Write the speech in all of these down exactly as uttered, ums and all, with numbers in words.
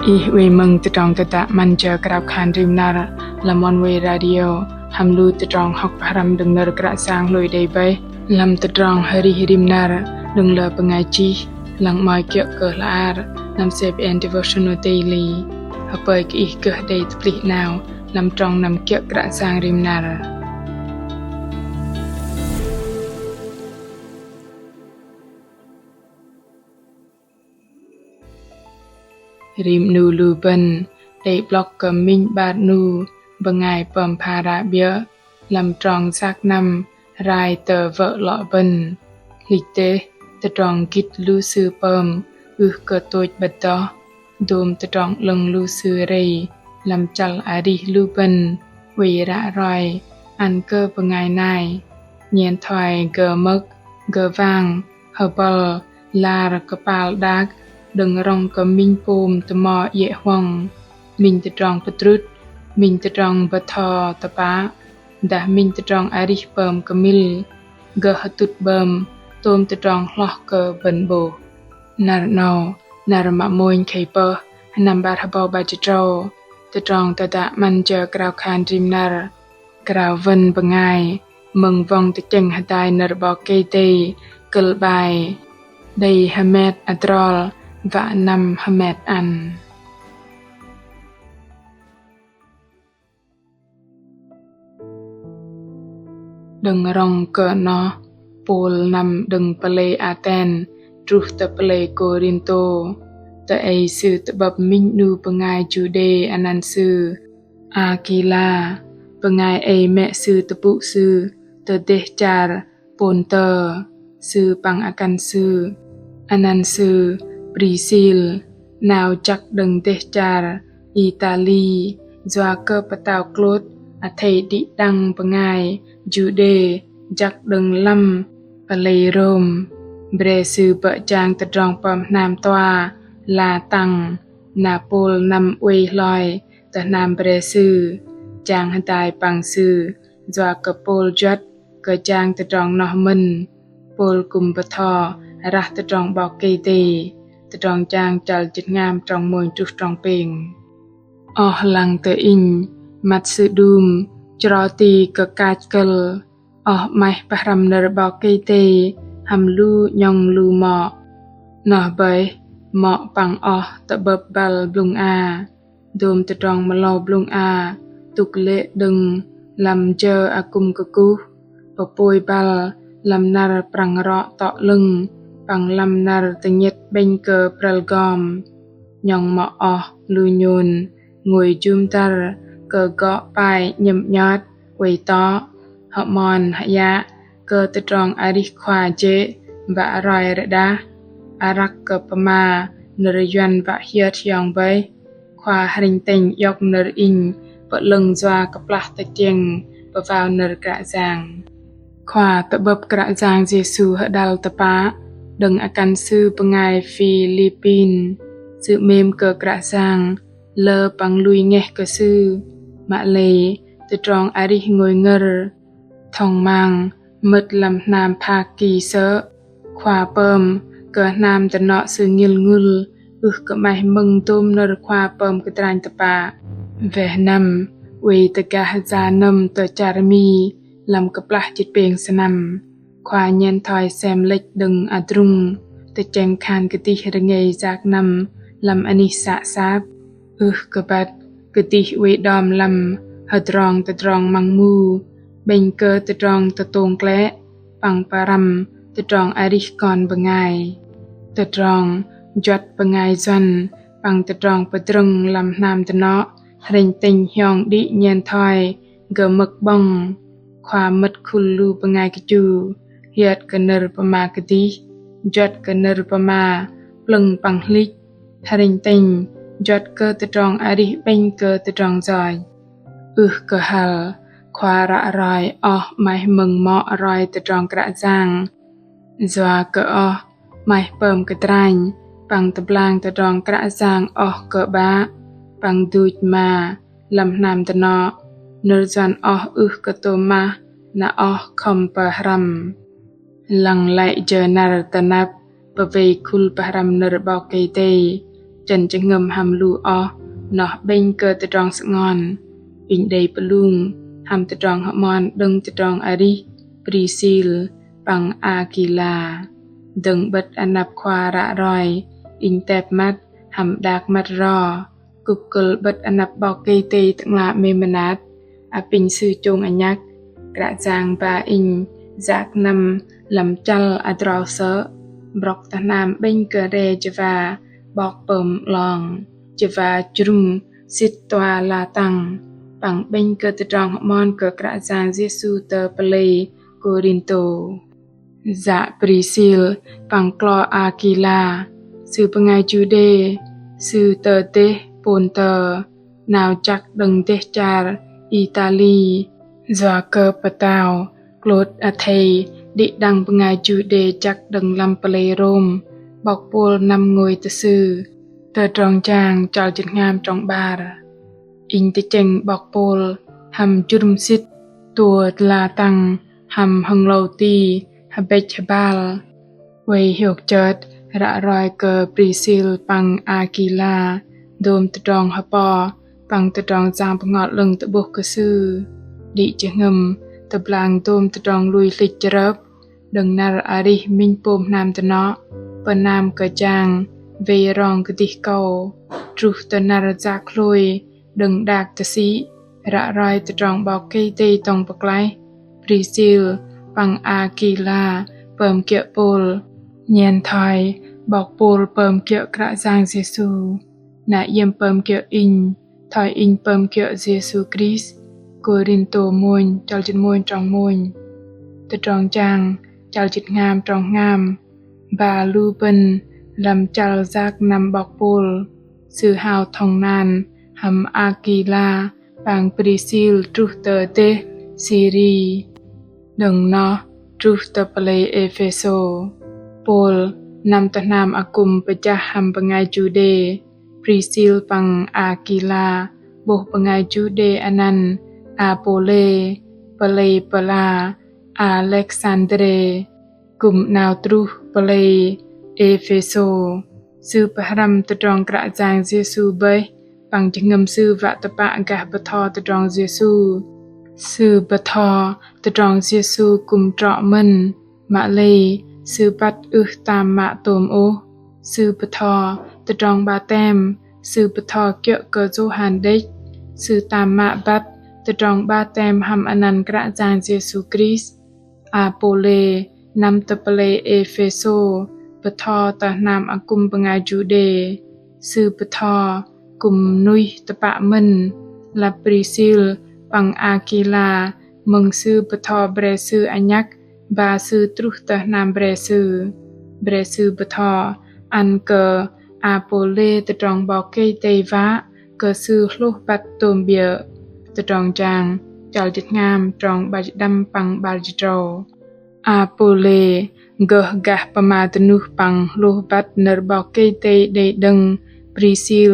Ih oei mơ̆ng tơdrong tơdă 'Măn Jơ Krao Khan Rim Năr lăm Oneway Radio hăm lu tơdrong hŏk pơhrăm đơ̆ng nơ̆r Kră Yang hlôi đei bơih lăm tơdrong arih rim năr đơ̆ng lơ bơngai chih, lăng 'mơ̆i kiơ̆ kơ hla ar lăm C B N Devotional Daily. Hơpơi kơ ih gơh đei tơplih 'nao lăm trong năm kiơ̆ Kră Yang rim năr. Rim 'nu lu bơ̆n đei 'blŏk kơ minh 'bar 'nu bơngai pơm pha ră 'biơ̆ lăm trong sak năm rai tơ wơ̆ lŏ bơ̆n. Hlĭch dêh tơdrong gĭt lu sư pơm ưh kơ tôch 'bơ̆t noh, dôm tơdrong 'lơ̆ng lu sư rei lăm chăl arih lu bơ̆n oei ră roi ăn kơ bơngai nai. Nhen thoi gơmơ̆k, gơwang, hơbăl, lar kơpal đak đơ̆ng rŏng kơ minh pôm tơmo iĕ huŏng, minh tơdrong pơdrŭt, minh tơdrong bơtho tơpă, dah minh tơdrong arih pơm kơmil, gơh hơtŭt 'bơm tôm tơdrong hloh kơ bơ̆n 'bôh. Năr 'nâu, năr mă mônh khei pơh, sơnăm 'bar hơbâu 'bar jĭt tơdrâu, tơdrong tơdă 'Măn Jơ Krao Khan Rim Năr krao wơ̆n bơngai mơ̆ng wŏng tơchĕng hơdai nơ̆r 'Bok Kei-Dei kơ̆l 'bai: Đei hơmet adrol wă năm hơmet ăn. Đơ̆ng rŏng kơ noh, Pôl năm đơ̆ng pơlei Athen truh tơ pơlei Kôrintô, tơ ei sư tơ'bơ̆p minh 'nu bơngai Juđê anăn sư Akila. Bơngai ei mĕ sư tơpŭ sư tơ dêh char Pôntơ, sư păng akăn sư anăn sư Prisil, 'nao jăk đơ̆ng dêh char Itali, yua kơ pơtao klôt athei đĭ đăng bơngai Juđê jăk đơ̆ng lăm pơlei Rôm. Bre sư bơ̆ jang tơdrong pơm hnam toa la tăng, na Pôl năm oei hloi tơ hnam bre sư, jang hơdai păng sư, yua kơ Pôl juăt kơ jang tơdrong noh mơ̆n. Pôl kư̆m bơtho rah tơdrong 'Bok Kei-Dei. Tơdrong Jang chăl jĭt hngam trong mônh truh trong pêng. Oh lăng tơ inh, măt sư đum chro ti kơ kach kơ̆l. Oh 'maih pơhrăm nơ̆r 'Bok Kei-Dei hăm lu 'nhŏng lu mŏ. Noh bơih, mŏ păng oh tơ'bơ̆p băl blŭng a. Dôm tơdrong mơlâu blŭng a tŭk lê̆ đơ̆ng lăm jơ akŭm kơkuh, pơpôi băl lăm năr prăng rŏ tŏ 'lơ̆ng păng lăm năr tơnhĕt 'bĕnh kơ prăl gom. 'Nhŏng mŏ oh lu nhôn ngôi jŭm dăr kơ gŏ pai 'nhơ̆m 'nhot oei tŏ, hơ'mon hơyă kơ tơdrong arih khua jê̆ wă roi rơđah, arăk kơ pơma nơ̆r Yuăn wă hiơt hiong bơih. Khua hrĕnh tĕnh iŏk nơ̆r inh pơ'lơ̆ng yua kơplah tơchĕng pơwao nơ̆r Kră Yang. Khua tơ'bơ̆p Kră Yang Yêsu hơđăl tơpă đơ̆ng akăn sư bơngai Philipin. Sư 'mêm kơ Kră Yang lơ păng lui ngeh kơ Sư. Mă lei tơdrong arih ngôi ngơ̆r thŏng mang mơ̆t lăm hnam phak ki sơ̆. Khua pơm kơ hnam dơnŏ sư ngil ngŭl ưh kơ 'maih mơ̆ng dôm nơ̆r khua pơm kơdranh tơpă. Weh năm oei tơgah ya nơ̆m tơ char Mi lăm kơplah jĭt pêng sơnăm. Khua nhen thoi sem lĕch đơ̆ng adrung tơchĕng khan kơdih rơngei yak năm lăm anih să sap. Ưh kơ băt kơdih oei đom lăm hơdrong tơdrong măng mu, 'bĕnh kơ tơdrong tơtông klĕ păng pơrăm tơdrong arih kon bơngai. Tơdrong juăt bơngai Yuăn păng tơdrong pơdrơ̆ng lăm hnam dơnŏ hrĕnh tĕnh hiong đĭ nhen thoi gơmơ̆k 'bŏng. Khua mơ̆t khul lu bơngai kơju hiơt kơ nơ̆r pơma kơdih, juăt kơ nơ̆r pơma plơ̆ng păng hlĭch, hrĕnh tĕnh juăt kơ tơdrong arih 'bĕnh kơ tơdrong yoch. Ưh kơ hăl, khua ră roi oh 'maih mơ̆ng mŏ roi tơdrong Kră Yang. Yua kơ oh 'maih pơm kơdranh păng tơblang tơdrong Kră Yang oh kơ 'Bă păng duch ma lăm hnam dơnŏ, nơ̆r Yuăn oh ưh kơ tôm mah, na oh khŏm pơhrăm. Lăng lăi jơ năr tơnap pơwei khul pơhrăm nơ̆r 'Bok Kei-Dei, chơ̆n jơhngơ̆m hăm lu oh noh 'bĕnh kơ tơdrong sơngon. Inh đei pơlung hăm tơdrong hơmon đơ̆ng tơdrong arih Prisil păng Akila. Dơ̆ng 'bơ̆t anăp Khua ră roi, inh tep măt hăm đak măt ro. Kŭp kơ̆l 'bơ̆t anăp 'Bok Kei-Dei Tơ'ngla 'mêm mơnat, apinh Sư chông anhăk. Kră Yang ba inh yak năm lăm chăl adrol sơ̆, brŏk tơ hnam 'bĕnh kơ re jơwa 'bok pơm 'long, jơwa jrŭm sĭt tua la tăng, păng 'bĕnh kơ tơdrong hơmon kơ Kră Yang Yêsu tơ pơlei Kôrintô. Yă Prisil păng klo Akila, sư bơngai Juđê, sư tơ dêh Pôntơ, 'nao chăk đơ̆ng dêh char Itali, yua kơ pơtao Klôt Athei đĭ đăng bơngai Juđê chăk đơ̆ng lăm pơlei Rôm, 'bok Pôl năm ngôi tơ sư. Tơdrong Jang chăl jĭt hngam trong 'bar. Inh tơchĕng 'bok Pôl hăm jrŭm sĭt tua la tăng hăm hơnglâu ti hơbĕch hơbal. Oei hiôk chơt ră roi kơ Prisil păng Akila dôm tơdrong hơpo păng tơdrong Yang Bơhngol 'Lơ̆ng tơ'bôh kơ sư. Đĭ jơhngơ̆m tơblang dôm tơdrong lui hlĭch chrơp, đơ̆ng năr arih minh pôm hnam dơnŏ, pơnam kơ jang wei rong kơdih kâu, truh tơ năr yak hlôi đơ̆ng đak tơsĭ, ră roi tơdrong 'Bok Kei-Dei dŏng pơklaih, Prisil păng Akila pơm kiơ̆ Pôl. Nhen thoi 'bok Pôl pơm kiơ̆ Kră Yang Yêsu, na iĕm pơm kiơ̆ inh, thoi inh pơm kiơ̆ Yêsu Krist. Kôrintô mônh, chăl jĭt mônh trong mônh. Tơdrong Jang chăl jĭt hngam trong hngam. Ba lu bơ̆n lăm chăl yak năm 'bok Pôl, sư hao thŏng nan hăm Akila păng Prisil truh tơ dêh Siri. Đơ̆ng noh truh tơ pơlei Êphêsô. Pôl năm tơ hnam akŭm pơjah hăm bơngai Juđê, Prisil păng Akila 'bôh bơngai Juđê anăn Apôlê, pơlei pơla Alêksandrê, kư̆m 'nao truh pơlei Êphêsô. Sư pơhrăm tơdrong Kră Yang Yêsu bơih, păng jơhngơ̆m sư wă tơpă gah bơtho tơdrong Yêsu. Sư bơtho tơdrong Yêsu kư̆m trŏ mơ̆n, mă lei sư băt ưh tam mă tôm ôh. Sư bơtho tơdrong 'batem, sư bơtho kiơ̆ kơ Yôhan đĕch. Sư tam mă băt tơdrong 'batem hăm anăn Kră Yang Yêsu Krist. Apôlê năm tơ pơlei Êphêsô, bơtho tơ hnam akŭm bơngai Juđê. Sư bơtho kư̆m nuih tơpă mơ̆n. Lăp Prisil păng Akila mơ̆ng sư bơtho bre sư anhăk ba sư truh tơ hnam bre sư. Bre sư bơtho ăn kơ Apôlê tơdrong 'Bok Kei-Dei wă kơ sư hlôh băt tôm 'biơ̆. Tơdrong Jang chăl jĭt hngam trong 'bar jĭt đăm păng 'bar jĭt tơdrâu. Apôlê gơh gah pơma dơnuh păng hlôh băt nơ̆r 'Bok Kei-Dei đei đơ̆ng Prisil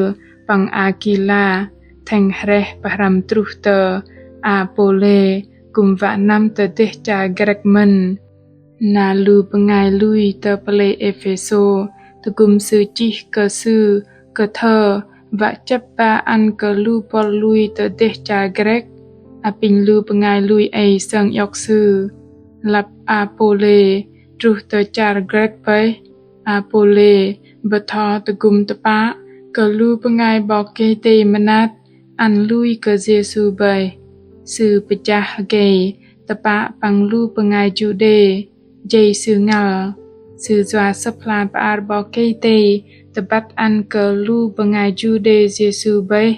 păng Akila, thĕng hrĕh pơhrăm truh tơ Apôlê kư̆m wă năm tơ dêh char Grĕk mơ̆n. Na lu bơngai lui tơ pơlei Êphêsô tơgŭm sư chih kơ sư kơthơ wă chĕp ba ăn kơ lu buăl lui tơ dêh char Grĕk, apinh lu bơngai lui ei sơng iŏk sư. Lăp Apôlê truh tơ char Grĕk bơih, Apôlê bơtho tơgŭm tơpă kơ lu bơngai 'Bok Kei-Dei mơnat ăn lui kơ Yêsu bơih. Sư pơjah hơgei tơpă păng lu bơngai Juđê, jei sư ngăl. Sư yua Sơ̆p hla bơar 'Bok Kei-Dei tơbăt ăn kơ lu bơngai Juđê Yêsu bơih.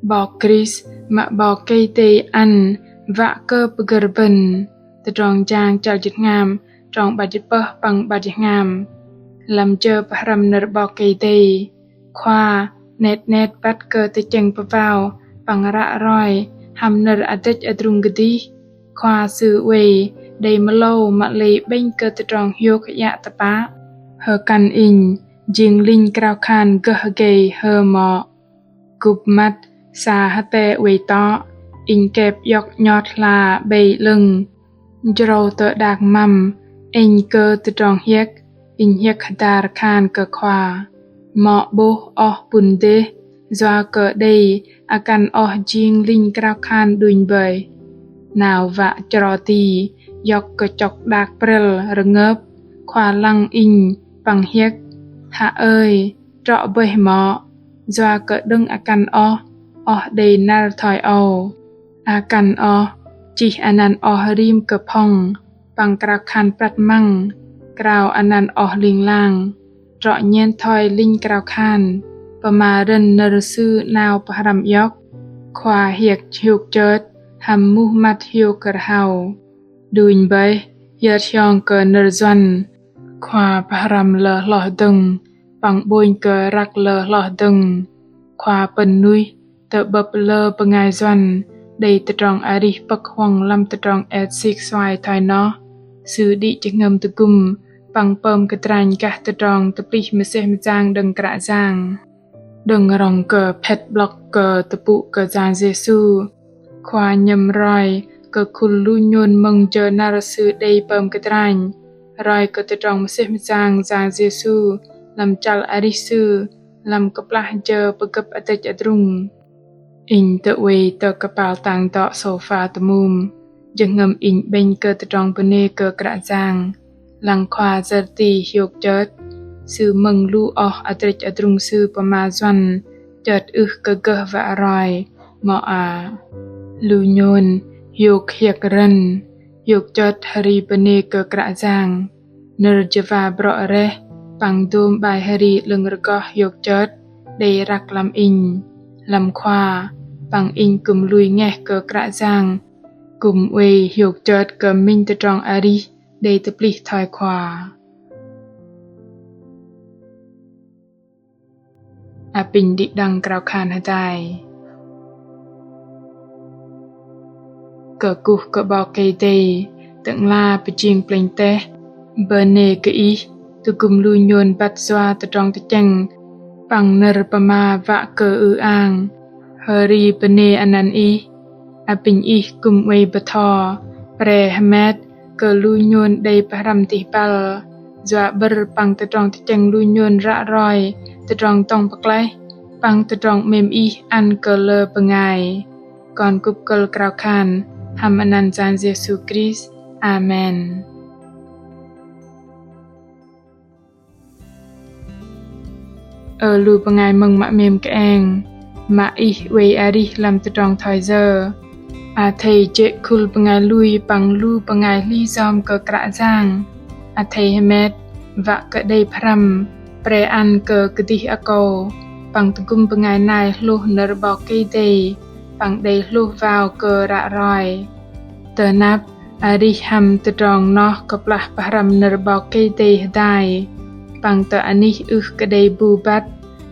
'Bok Krist mă 'Bok Kei-Dei ăn wă kơ pơgơ̆r bơ̆n. Tơdrong Jang chăl jĭt hngam trong 'bar jĭt tơpơh păng 'bar jĭt hngam. Lăm jơ pơhrăm nơ̆r 'Bok Kei-Dei, Khua 'net 'net băt kơ tơchĕng pơwao păng ră roi hăm nơ̆r adrĕch adrung kơdih. Khua Sư oei đei mơlâu mă lei 'bĕnh kơ tơdrong hiôk hơiă tơpă. Hơkăn inh jing linh krao khan gơh hơgei hơ mŏ. Gŭp măt sa hơte oei tŏ, inh kĕp iŏk 'nhot hla 'bei 'lơ̆ng. Jrâu tơ đak măm, inh kơ tơdrong hiĕk, inh hiĕk hơdar khan kơ Khua. Mŏ 'bôh oh pŭn dêh, yua kơ đei akăn oh jing linh krao khan đunh bơih. 'Nao wă chro ti, iŏk kơ chŏk đak prĕl rơngơp, Khua lăng inh păng hiĕk: Hă ơi, trŏ bơih mŏ, yua kơ đơ̆ng akăn oh, oh đei năr thoi âu. Akăn oh chih anăn oh rim kơ phong, păng krao khan prăt măng, krao anăn oh ling lang. Trŏ nhen thoi linh krao khan, pơma rơ̆n nơ̆r sư 'nao pơhrăm iŏk. Khua hiĕk hiôk chơt, hăm muh măt hiôk rơhao. Đunh bơih, hiơt hiong kơ nơ̆r Yuăn. Khua pơhrăm lơ hloh dơ̆ng, păng 'bônh kơ răk lơ hloh dơ̆ng. Khua pơ̆n nuih tơ'bơ̆p lơ bơngai Yuăn đei tơdrong arih pơ̆k huŏng lăm tơdrong et sik suai thoi noh. Sư đĭ jơhngơ̆m tơgŭm păng pơm kơdranh gah tơdrong tơplih mơsêh mơyang đơ̆ng Kră Yang. Đơ̆ng rŏng kơ phĕt 'blŏk kơ tơpŭ kơ Yang Yêsu, Khua nhơ̆m roi kơ khul lu nhôn mơ̆ng jơ năr sư đei pơm kơdranh, roi kơ tơdrong mơsêh mơyang Yang Yêsu lăm chăl arih sư, lăm kơplah jơ pơgơ̆p adrĕch adrung. Inh tơ oei tơ kơpal tang dŏ sôfa tơmŭm, jơhngơ̆m inh 'bĕnh kơ tơdrong bơnê kơ Kră Yang, lăng Khua yơ̆r ti hiôk chơt, Sư mơ̆ng lu oh adrĕch adrung sư pơma Yuăn chơt ưh kơ gơh wă roi, mŏ a. Lu nhôn hiôk hiĕk rơ̆n, hiôk chơt hơri bơnê kơ Kră Yang. Nơ̆r jơwa brŏ reh păng dôm 'bai hơri 'lơ̆ng rơgoh hiôk chơt đei răk lăm inh, lăm Khua, păng inh kư̆m lui ngeh kơ Kră Yang, kư̆m oei hiôk chơt kơ minh tơdrong arih đei tơplih thoi Khua. Apinh đĭ đăng krao khan hơdai. Kơkuh kơ 'Bok Kei-Dei, Tơ'ngla pơjing plĕnh teh, bơnê kơ Ih, tơgŭm lu nhôn băt yua tơdrong tơchĕng păng nơ̆r pơma wă kơ ư-ang. Hơri bơnê anăn Ih, apinh Ih kư̆m oei bơtho, pre hơmet kơ lu nhôn đei pơhrăm dih băl, yua 'bơ̆r păng tơdrong tơchĕng lu nhôn ră roi tơdrong dŏng pơklaih păng tơdrong 'mêm Ih ăn kơ lơ bơngai. Kon kŭp kơ̆l krao khan hăm anăn Yang Yêsu Krist. Amen. Ơ lu bơngai mơ̆ng mă 'mêm kơeng, mă ih oei arih lăm tơdrong thoi yơ? Athei jê̆ khul bơngai lui păng lu bơngai hli yom kơ Kră Yang. Athei hơmet wă kơ đei pơhrăm pre ăn kơ kơdih akâu păng tơgŭm bơngai nai hlôh nơ̆r 'Bok Kei-Dei păng đei hlôh wao kơ ră roi. Tơnap arih hăm tơdrong noh kơplah pơhrăm nơ̆r 'Bok Kei-Dei hơdai păng tơ anih ưh kơ đei bu băt,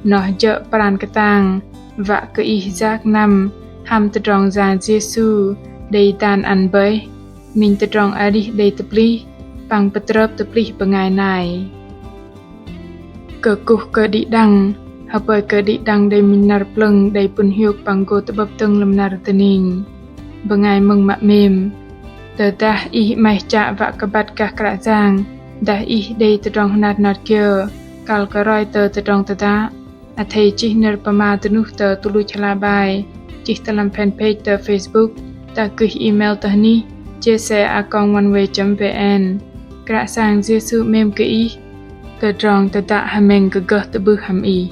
noh jơ̆ pran kơtang wă kơ ih yak năm hăm tơdrong Yang Yêsu đei dan ăn bơih, minh tơdrong arih đei tơplih păng pơtrơp tơplih bơngai nai. Kơkuh kơ đĭ đăng, hơpơi kơ đĭ đăng đei minh năr plơ̆ng đei pŭn hiôk păng gô tơ'bơ̆p dơ̆ng lăm năr dơning. Bơngai mơ̆ng mă 'mêm, tơdah ih 'maih chă wă kơ băt gah Kră Yang, dah ih đei tơdrong hơnat hơnat kiơ kăl kơ roi tơ tơdrong tơdă, athei chih nơ̆r pơma dơnuh tơ tuch luch hla bơar, chih tơ lăm fanpage tơ Facebook, dah gơih email tơ hnih J C a còng oneway chấm V N. Kră Yang Yêsu 'mêm kơ ih. Tơdrong tơdă hơmĕng gơh tơ'bưh hăm ih.